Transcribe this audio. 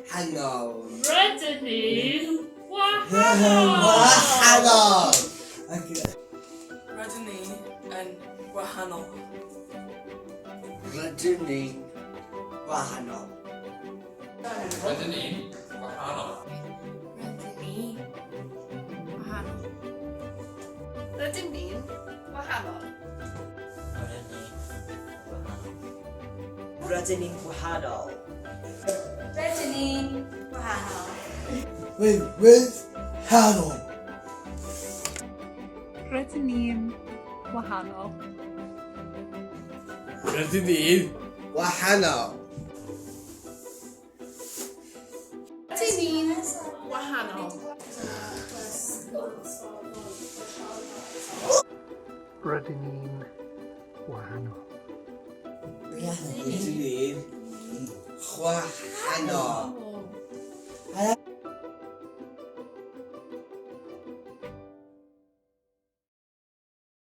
Wahanol. Rydyn ni'n wahanol. Wahanol. Okay. Rydyn ni yn wahanol. Rydyn ni'n wahanol. Rydyn ni'n wahanol. Rydyn ni wahanol. Rydyn ni'n wahanol. Rydyn ni'n wahanol. Rydyn ni'n wahanol. We with hanol. Rydyn ni'n wahanol. Rydyn ni'n Wahanol. Rydyn ni'n wahanol. Rydyn ni'n wahanol. Rydyn ni'n wahanol.